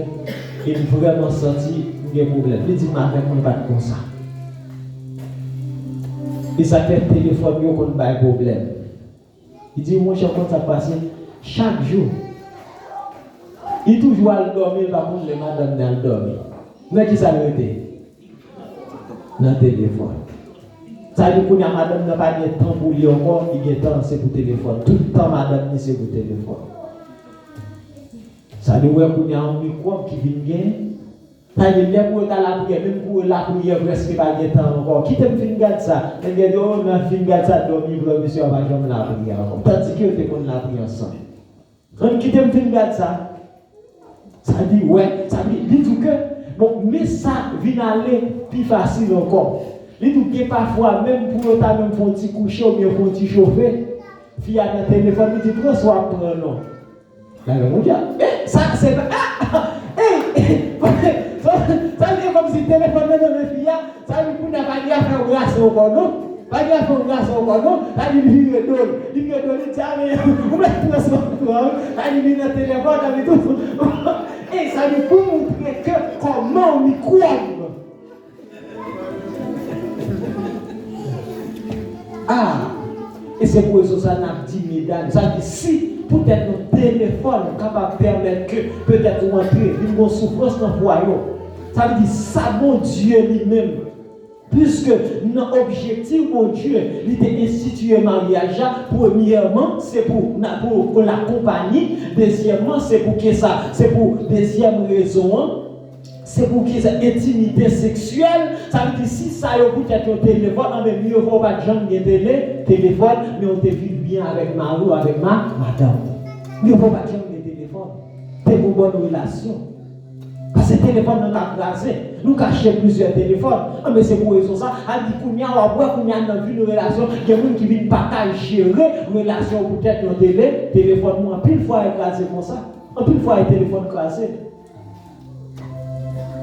e m vrèman santi m gen pwoblèm. Li di, m avèk mwen pa t konsa. E sa k fè telefòn yo konn bay pwoblèm. Li di, monchè, konn sa k pase, chak jou, li toujou al dòmi, li pa konn lè madanm li al dòmi. Nan ki sa l rete? Nan telefòn. Sa vle di kounye a madanm nan pa gen tan pou li ankò, li gen tan se pou telefòn. Tout tan madanm li se pou telefòn. Sa vle di ou wè kounye a yon mikwòb ki vin gen. Sa vle di lè pou yo ta lapriyè, menm pou yo lapriyè prèske pa gen tan ankò. Kite m fin gad sa. Nèg yo di, o, nan fin gad sa, dòmi pran mesye a pa janm lapriyè ankò. Tandike yo te konn lapriyè ansanm. Ann kite m fin gad sa. Sa di, wè, sa di, li di ke, bon, men sa vin ale pi fasil ankò. Li di ke pafwa, menm pou yo ta menm fè yon ti kouche oubyen fè yon ti chofe, fi a nan telefòn, li di, pran sa w ap pran non. Gade, mon Dye, eh, sa, se pa, ah, eh, sa, sa, se kòmsi telefòn nan nan men fi a, sa vle di kounye a pa gen afè w brase ankò non. Pa gen afè w brase ankò non. Sa vle di li vire do l. Li vire do l, li di, a men, ou mèt pran sa w pran wi. Sa vle di li nan telefòn, sa vle di tou. E sa vle di pou montre ke kòman w mikwòb. Ah! E se pou rezon sa n ap di medam, sa vle di si poutèt yon telefòn kapab pèmèt ke petèt ou antre, vin gon soufrans nan fwaye w. Sa vle di sa Bondye li menm, piske nan objektif Bondye, li te enstitiye maryaj la, premyèman, se pou, na, pou, pou lakonpayi, dezyèmman, se pou ke sa, se pou dezyèm rezon an, se pou ki sa, entimite seksyèl, sa vle di si sa yo poutèt yon telefòn, anben mye vo w pa t janm gen tele, telefòn, men w te viv byen avèk mari w, avèk ma, madanm ou. Mye vo w pa t janm gen telefòn. Te gon bòn relasyon. Paske telefòn nan ka kraze. Nou ka achte plizyè telefòn. Anben se pou rezon sa, a di kounye a w ap wè kounye a nan vi nou relasyon, gen moun ki vin pa ka jere relasyon poutèt yon tele, telefòn mwen anpil fwa e kraze konsa. Anpil fwa e telefòn kraze.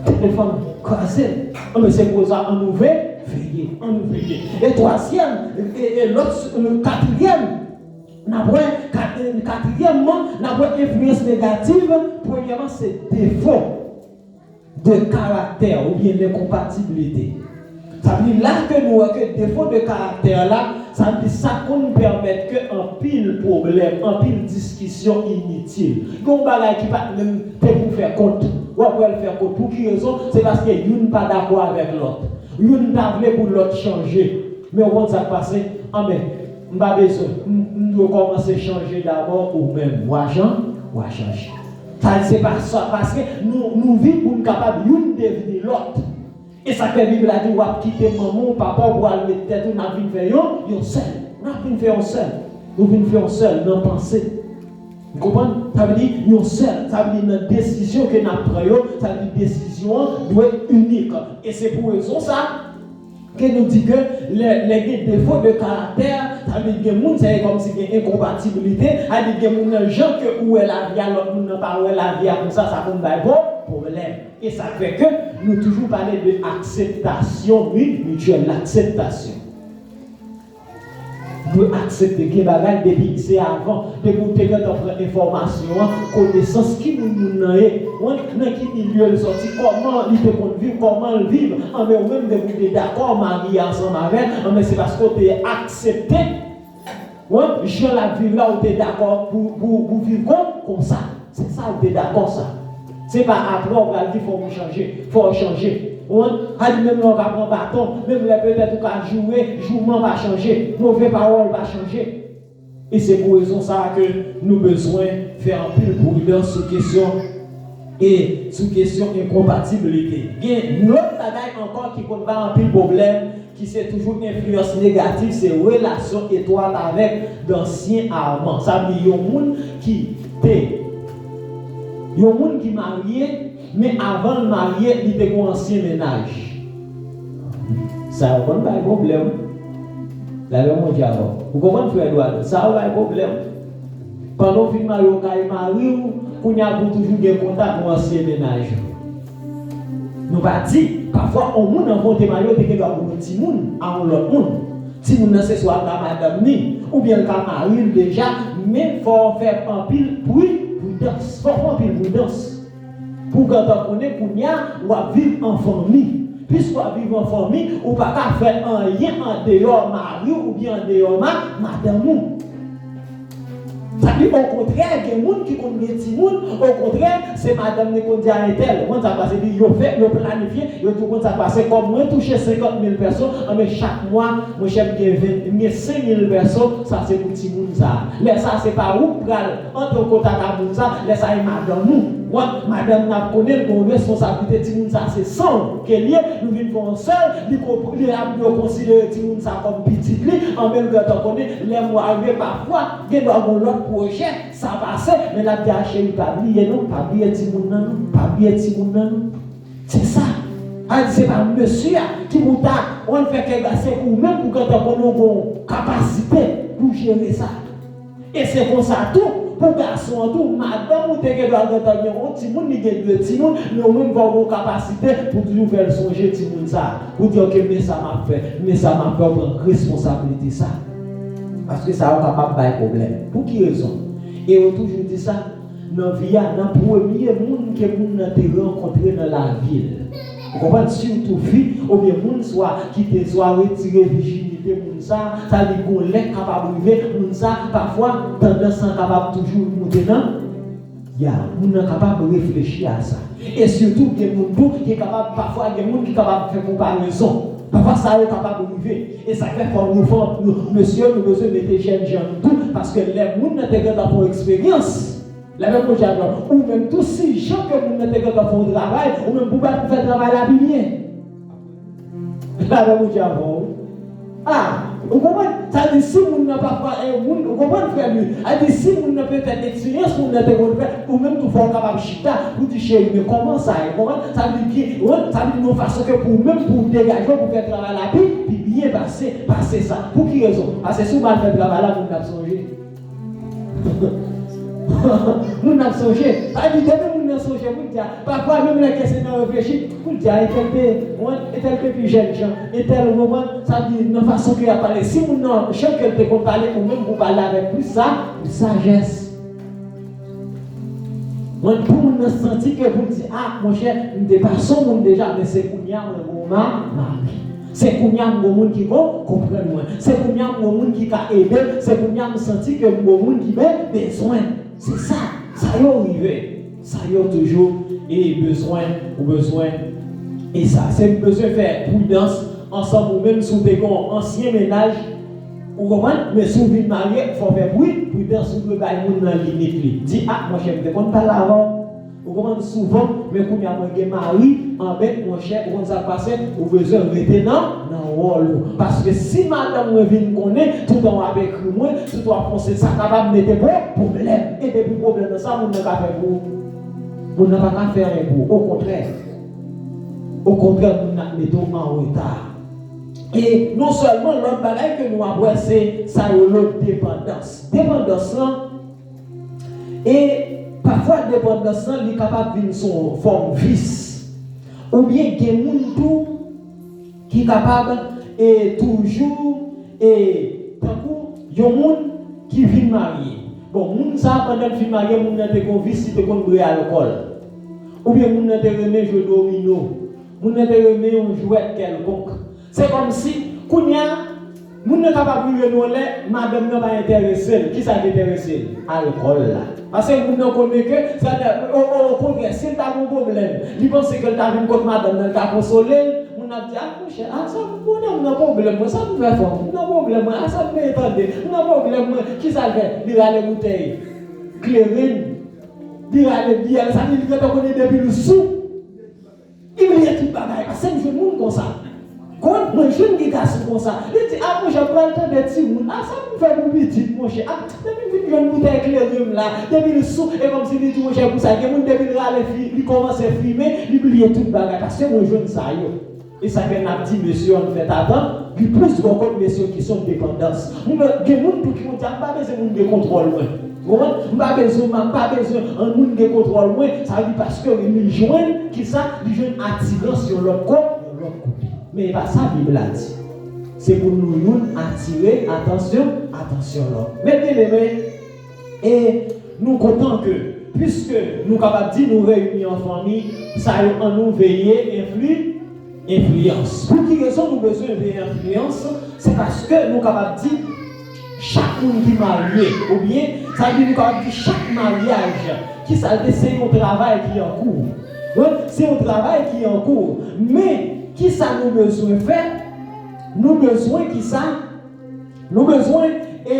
Telefòn kraze. Anben se pou sa, ann nou ve, veye, ann nou veye. E twazyèm, e, e lòt, e katriyèm, n ap wè, kat-, e katriyèmman, n ap wè enfliyans negativ, premyèman, se defo de karaktè oubyen lenkonpatiblite. Sa vle di la ke nou wè ke defo de karaktè la, sa vle di sa konn pèmèt ke anpil pwoblèm, anpil diskisyon initil. Gen yon bagay ki pa t menm te pou fè kont. W ap wè l fè kont. Pou ki rezon? Se paske youn pa dakò avèk lòt. Youn ta vle pou lòt chanje. Men w konn sa k pase? Anben, m pa bezwen. M, m dwe kòmanse chanje dabò ou menm. W a chan-, w a chanje. Sa se pa sa, paske nou, nou viv pou n kapab youn devni lòt. E sa k fè Bib la di, w ap kite manman w, papa w, pou w al met tèt ou, n ap vin fè yon, yon sèl. N ap vin fè yon sèl. Nou vin fè yon sèl nan panse. Ou konprann? Sa vle di yon sèl. Sa vle di nan desizyon ke n ap pran yo, sa vle di desizyon an dwe inik. E se pou rezon sa, ke nou di ke lè, lè gen defo de karaktè, sa vle di gen moun, se kòmsi gen enkonpatiblite, sa vle di gen moun nan jan ke ou wè lavi a, lòt moun nan pa wè lavi a konsa, sa konn bay pwo-, pwoblèm. E sa k fè ke nou toujou pale de akseptasyon mi-, mityèl, lakseptasyon. Dwe aksepte gen bagay depi se avan, depi w te gentan pran enfòmasyon an, konesans ki moun moun nan ye, nan ki milye l sòti, kòman li te konn viv, kòman l viv, anben ou menm depi w te dakò marye ansanm avè l, anben se paske w te aksepte, jan l ap viv la, ou te dakò pou, pou, pou viv kon, konsa. Se sa ou te dakò sa. Se pa apre ou pral di fò ou chanje, fò ou chanje. Ou konprann? A di menm lè ou ka pran baton, menm lè petèt ou ka joure, jouman pa chanje, move pawòl pa chanje. E se pou rezon sa a ke nou bezwen fè anpil pridans sou kesyon, e sou kesyon enkonpatiblite. Gen lòt bagay ankò ki konn bay anpil pwoblèm, ki se toujou enfliyans negatif, se relasyon etwat avèk dansyen aman. Sa vle di yon moun ki te, yon moun ki marye, men avan l marye, li te gon ansyen mennaj. Sa yo konn bay pwoblèm. Lè yo monte avè w. Ou konprann, frè Edward? Sa yo bay pwoblèm. Pandan w fin marye, w kay mari w, kounye a pou w toujou gen kontak yon ansyen mennaj ou. Nou pa di, pafwa, yon moun anvan w te marye, w te gen dwa gen yon timoun a yon lòt moun. Timoun nan se swa l ka madanm ni, oubyen l ka mari l deja, men fò w fè anpil pri, pridans. Fò w fè anpil pridans. Pou w gentan konnen kounye a, w ap viv an fanmi. Piske w ap viv an fanmi, ou pa ka fè anyen andeyò mari w oubyen andeyò ma-, madanm ou. Sa di, okontrè, gen moun ki konn gen timoun, okontrè, se madanm li konn di a entèl. Ou konn sa k pase, di yo fè, yo planifye, yo di, ou konn sa k pase, kòm mwen touche senkant mil pèso, anben chak mwa, monchè, m gen ven, m gen senk mil pèso, sa se pou timoun sa a. Lè sa a, se pa ou k pral antre an kontak ak moun sa, lè sa e madanm ou. Wè, madanm nan ap konnen l gen yon responsablite, timoun sa se san w ke l ye, nou vin fè yon sèl, li ko-, li ap dwe konsidere timoun sa kòm pitit li, anben l gentan konnen, lè mwa rive, pafwa, gen dwa gen yon lòt pwojè, sa pase, men l ap di a cheri, pa bliye non, pa bliye timoun nan non, pa bliye timoun nan non. Se sa. A di se pa mesye a ki pou ta, w ann fè kè gase pou ou menm pou gentan konnen w gen yon kapasite pou jere sa. E se konsa tou, pou gason an tou, madanm ou te gen dwa gentan gen yon timoun, li gen de timoun, men ou menm fò w gen yon kapasite pou toujou fè l sonje timoun sa a. Pou di, oke, men sa m ap fè, men sa m ap fè, w pran responsablite sa. Paske sa yo kapab bay pwoblèm. Pou ki rezon? E yo toujou di sa, nan vi a, nan premye moun ke moun nan te rankontre nan lavi l. Ou konprann? Sitou fi, oubyen moun swa ki te swa retire vijinite moun sa, sa vle di gon lè kapab rive, moun sa, pafwa, tandans lan kapab toujou moute nan, ya, moun nan kapab reflechi a sa. E sitou, gen moun tou ki kapab, pafwa, gen moun ki kapab fè konparezon. Pafwa, sa yo kapab rive. E sa k fè fò nou, fò nou, mesye, nou bezwen mete jèn jan nou tou, paske lè moun nan te gentan fè yon eksperyans, lè menm Bondye ap di, ou menm tou, si jan ke moun nan te gentan fè yon travay, ou menm pou bat pou fè travay la pi byen. Lè menm Bondye ap di, a, ou konprann? Sa di, si moun nan pa fè, e, moun, ou konprann, frè Louis? A di, si moun nan petèt eksperyans moun nan te konn fè, ou menm tou fò w kapab chita, pou di, cheri, men kòman sa ye? Ou konprann? Sa vle di ki, wi, sa vle di yon fason ke pou ou menm, pou w degaje w, pou fè travay la pi, pi byen pase, pase sa. Pou ki rezon? Paske si w mal fè travay la, moun nan ap sonje. Moun nan ap sonje. Sa vle di, depi moun nan sonje, pou l di a, pafwa, menm lè ke se nan reflechi, pou l di a, entèl te, wi, entèl te pi jèn jan, entèl, ou konprann? Sa vle di, nan fason ke y ap pale, si moun nan, jan ke l te konn pale, ou menm pou pale avèk plis sa, plis sajès. Mwen, pou moun nan santi ke pou l di, a, monchè, m te pa s on moun deja, men se kounye a mwen gen yon ma-, mari. Se kounye a m gen yon moun ki ko-, konprann mwen. Se kounye a m gen yon moun ki ka ede m. Se kounye a m santi ke m gen yon moun ki be-, bezwen m. Se sa. Sa yo rive. Sa yo toujou e bezwen, ou bezwen. E sa, se m bezwen fè pridans ansanm ou menm si w te gen yon ansyen mennaj, ou konprann? Men si w vin marye, fò w fè pri-, pridans, ou dwe bay moun nan limit li. Di, a, monchè, m te konn pale avè w. Ou konprann? Souvan, men kounye a mwen gen mari, anben, monchè, ou konn sa k pase, ou bezwen rete nan, nan wòl ou. Paske si madanm mwen vin konnen, toutan w ap ekri mwen, toutan w ap fonse, sa kapab mete pwo-, pwoblèm. E depi pwoblèm nan, sa moun nan ka fè pou ou? Moun nan pa ka fè anyen pou ou. Okontrè. Okontrè, moun nan ap mete w an reta. E non sèlman, lòt bagay ke nou ap wè, se sa yo rele depandans. Depandans lan, e pafwa depandans lan, li kapab vin sou fòm vis. Oubyen gen moun tou ki kapab, e, toujou, e, tankou yon moun ki vin marye. Bon, moun sa, pandan l fin marye, moun nan te gen yon vis, li te konn bwè alkòl. Oubyen moun nan te renmen jwe domino. Moun nan te renmen yon jwèt kèlkonk. Se kòmsi, kounye a, moun nan kapab rive nan yon lè, madanm nan pa enterese l. Kisa k enterese l? Alkòl la. Paske moun nan konnen ke, sa, o, o, okontrè, si l ta gen yon pwoblèm, li panse ke l ta vin kot madanm nan, l ka konsole l, moun nan ap di, a, monchè, a, sa, m konnen m nan pwoblèm, mwen, sa m fè fò, m nan pwoblèm, mwen, a, sa m vle tande, m nan pwoblèm, mwen, kisa l fè? Li rale boutèy kleren, li rale byè, sa vle di, li gentan konnen depi l sou. Li bliye tout bagay, paske m jwenn moun konsa. Konn, mwen jwenn de gason konsa. Li di, a, monchè, m pral tande timoun. A, sa m fè pou pitit, monchè. A, depi m fin jwenn boutèy kleren m la, depi l sou, e kòmsi li di, monchè, pou sa, gen moun depi l rale fi, li kòmanse fimen, li bliye tout bagay, paske mwen jwenn sa yo. E sa k fè n ap di mesye yo ann fèt atann, li plis bò kot mesye yo ki sou depandans. Moun gen moun tou ki konn di, "A, m pa bezwen moun gen kontwòl mwen." Ou konprann? "M pa bezwen, m pa bezwen an moun gen kontwòl mwen." Sa vle di paske li jwenn, kisa? Li jwenn atirans yon lòt ko-, yon lòt kote. Men e pa sa Bib la di. Se pou nou youn atire atansyon, atansyon lòt. Men byeneme, e nou kontan ke, piske nou kapab di nou reyini an fanmi, sa yo an nou veye enfli-, enfliyans. Pou ki rezon nou bezwen veye enfliyans? Se paske nou kapab di chak moun ki marye, oubyen, sa vle di nou kapab di chak maryaj, kisa l te, se yon travay ki an kou. Wi, se yon travay ki an kou. Men, kisa nou bezwen fè? Nou bezwen kisa? Nou bezwen, e,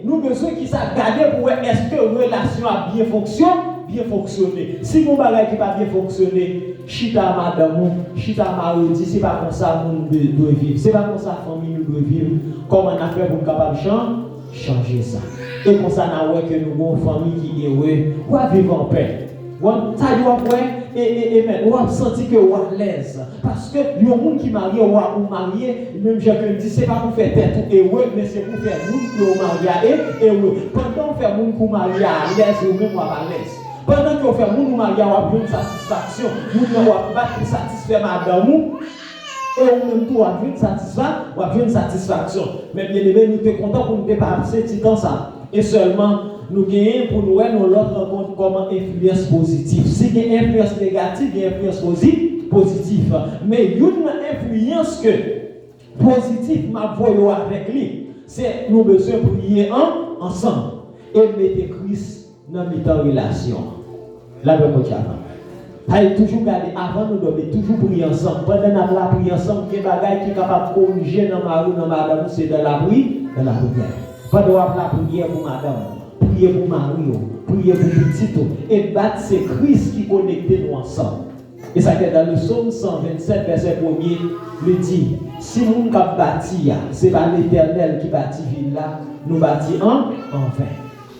nou bezwen kisa? Gade pou wè èske relasyon ap byen fonksyon-, byen fonksyone. Si gon bagay ki pa byen fonksyone, chita a madanm ou, chita a mari w, di se pa konsa moun dwe, dwe viv. Se pa konsa fanmi nou dwe viv. Kòman n ap fè pou n kapab chan-, chanje sa? E konsa n a wè ke nou gon fanmi ki ere, w ap viv anpè. Wan, sa yo ap wè, e, e, e, men, w ap santi ke w alèz. Paske yon moun ki marye, w a, ou marye, menm jan ke l di, se pa pou fè tèt ou ere, men se pou fè moun ke w marye a e, ere. Pandan w fè moun ke w marye a alèz, ou menm w ap alèz. Pandan ke w fè moun ou marye a w ap jwenn satisfaksyon, moun nan w ap bat pou satisfè madanm ou, e ou menm tou w ap jwenn satisfa-, w ap jwenn satisfaksyon. Men byeneme, nou te kontan pou nou te pase ti tan sa. E sèlman, nou genyen pou nou wè nan lòt rankont kòman enfliyans pozitif. Si gen enfliyans negatif, gen enfliyans pozi-, pozitif. Men youn nan enfliyans ke pozitif m ap voye w avèk li, se nou bezwen priye an-, ansanm e mete Kris nan mitan relasyon an. Lapè Bondye avè w. Sa vle toujou gade, avan nou dòmi, toujou priye ansanm. Pandan n ap lapriyè ansanm, gen bagay ki kapab korije nan mari w, nan madanm ou, se dan lapri-, dan lapriyè. Pandan w ap lapriyè pou madanm ou, priye pou mari w, priye pou pitit ou, e bat se Kris ki konekte nou ansanm. E sa k fè dan le Sòm san vennsèt, vèsè premye, li di, si moun k ap bati a, se pa Letènèl ki bati vil la, nou bati an, anven.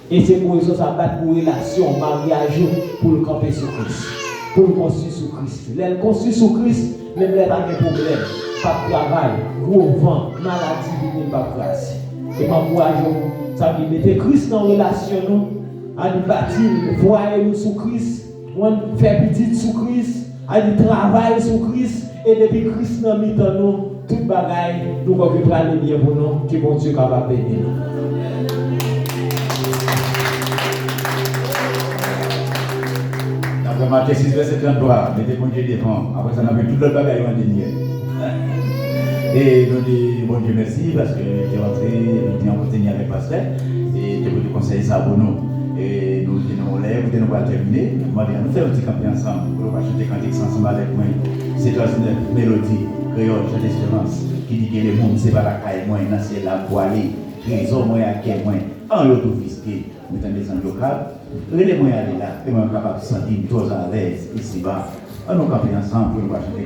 E se pou rezon sa, bat pou relasyon, maryaj ou, pou l kanpe sou Kris. Pou l konstwi sou Kris. Lè l konstwi sou Kris, menm lè pa gen pwoblèm, p ap travay, gwo van, maladi vini, l p ap kraze. E m ankouraje w, sa vle mete Kris nan relasyon nou, ann bati fwaye nou sou Kris, ann fè pitit sou Kris, ann travay sou Kris, e depi Kris nan mitan nou, tout bagay, nou kwè ke prale byen pou nou, ke Bondye kapab beni nou. N ap remake sis vèsè tranntwa, mete Bondye devan, apre sa n ap jwenn tout lòt bagay yo an dènye. E nou di Bondye mèsi paske te rantre, nou te an kontini avèk pastè, e te pote konsèy sa pou nou. E nou te nan yon lè, kote nou pral tèmine, nou mande an nou fè yon ti kanpe ansanm, pou nou ka chante kantik sa ansanm avèk mwen. Se trannèf melodi kreyòl, chante esperans, ki di ke lemonn se pa lakay mwen, nan syèl la m pwale, trezò mwen ak kè mwen, an yo tou fiske, mwen tande zanj yo k ap rele mwen ale la, e mwen kapab santi m twò alèz isiba. An nou kanpe ansanm pou nou ka chante kantik.